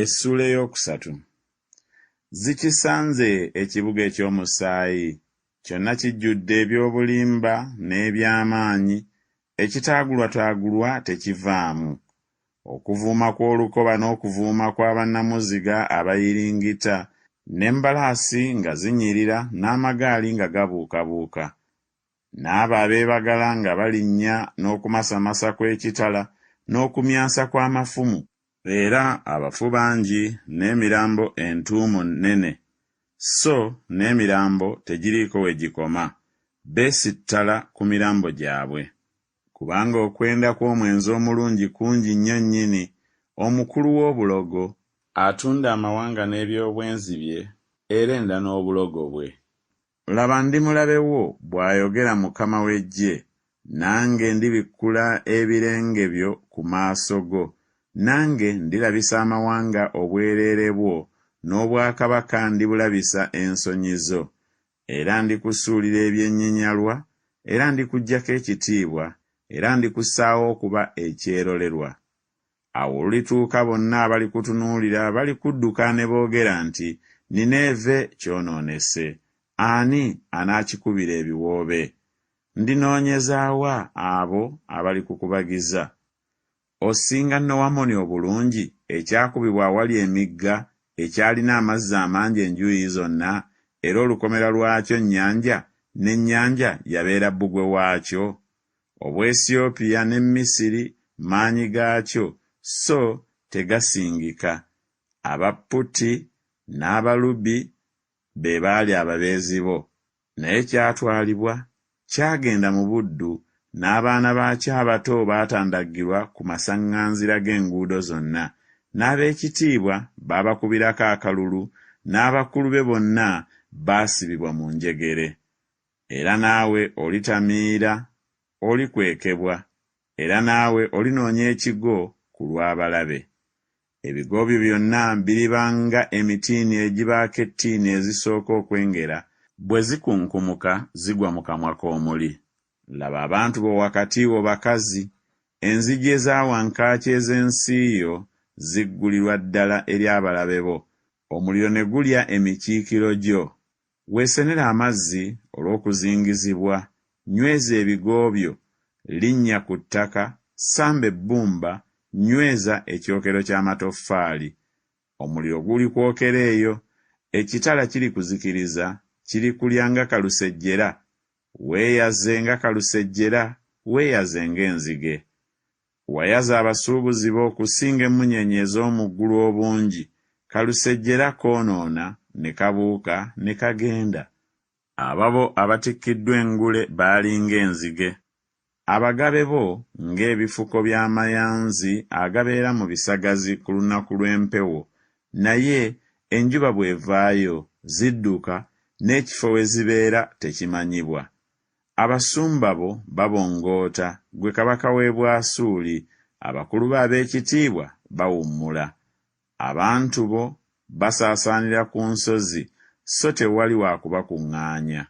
Essuula ey'okusatu. Zikisanze ekibuga eky'omusaayi! Kyonna kijjudde eby'obulimba n'eby'amaanyi, ekitaagulwataagulwa tekivaamu. Okuvuuma kw'olukoba n'okuvuuma kwa bannamuziga abayiringita, n'embalaasi nga zinyirira n'amagaali nga gabuukabuuka, n'abo abeebagala nga balinnya n'okumasamasa kw'ekitala n'okumyansa kw'amafumu, Era abafu bangi n'emirambo entuumu nnene, so n'emirambo tegiriiko we gikoma, beesittala ku mirambo gyabwe. Kubanga okwenda kw'omwenzi omulungi kungi nnyo nnyini, omukulu w'obulogo. Atunda amawanga n'eby'obwenzi bye, era enda n'obulogo bwe. Laba, ndi mulabe wo, bw'ayogera Mukama w'eggye, nange ndibikkula ebirenge byo ku maaso go, nange ndirabisa amawanga obwereere bwo, n'obwakabaka ndibulabisa ensonyi zo. Era ndikusuulira ebyenyinyalwa, era ndikuggyako ekitiibwa, era ndikussaawo okuba ekyerolerwa. Awo olulituuka bonna abalikutunuulira balikudduka ne boogera nti Nineeve kyonoonese, ani anaakikubira ebiwoobe? Ndinoonyeza wa abo abalikukubagiza? Osinga Nowamoni obulungi, ekyakubibwa awali emigga, ekyalina amazzi amangi enjuuyi zonna, era olukomera lwakyo nnyanja, n'ennyanja yabeera bbugwe waakyo? Obuwesiyopya ne Misiri maanyi gaakyo, so tegasingika, aba Puti n'Abalubi be baali ababeezi bo. Naye kyatwalibwa, kyagenda mu buddu, n'abaana baakyo abato baatandaggirwa ku masaŋŋanzira g'enguudo zonna, n'ab'ekitiibwa baabakubirako akalulu, n'abakulu be bonna baasibibwa mu njegere. Era naawe olitamiira, olikwekebwa, era naawe olinoonya ekigo ku lw'abalabe. Ebigo byo byonna biriba nga emitiini egibaako ettiini ezisooka okwengera, bwe zikunkumuka zigwa mu kamwa k'omuli. Laba abantu bo wakati wo bakazi, enzigi eza wankaaki ez'ensi yo ziggulirwa ddala eri abalabe bo, omuliro ne gulya emikiikiro gyo. Weesenere amazzi olw'okuzingizibwa, nyweza ebigo byo, linnya ku ttaka, samba ebbumba, nyweza ekyokero ky'amatoffaali. Omuliro gulikwokera eyo, ekitala kirikuzikiriza, kirikulya nga kalusejjera. Weeyaze nga kalusejjera, weeyaze ng'enzige. Wayaza abasuubuzi bo okusinga emmunyeenye ez'omu ggulu obungi, kalusejjera koonoona ne kabuuka ne kagenda. Ababo abatikkiddwa engule baali ng'enzige, abagabe bo ng'ebifuko by'amayanzi agabeera mu bisagazi ku lunaku lw'empewo, naye enjuba bw'evaayo, zidduka, n'ekifo we zibeera tekimanyibwa. Abasumba bo babongoota, ggwe kabaka w'e Bwasuuli, abakulu bo ab'ekitiibwa bawummula. Abantu bo basaasaanira ku nsozi, so tewali wa kubakuŋŋaanya.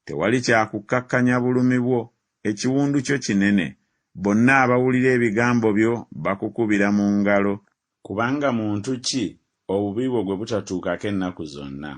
Tewali kya kukkakkanya bulumi bwo, ekiwundu kyo kinene, bonna abawulira ebigambo byo bakukubira mu ngalo. Kubanga muntu ki obubi bwo gwe butatuukako ennaku zonna?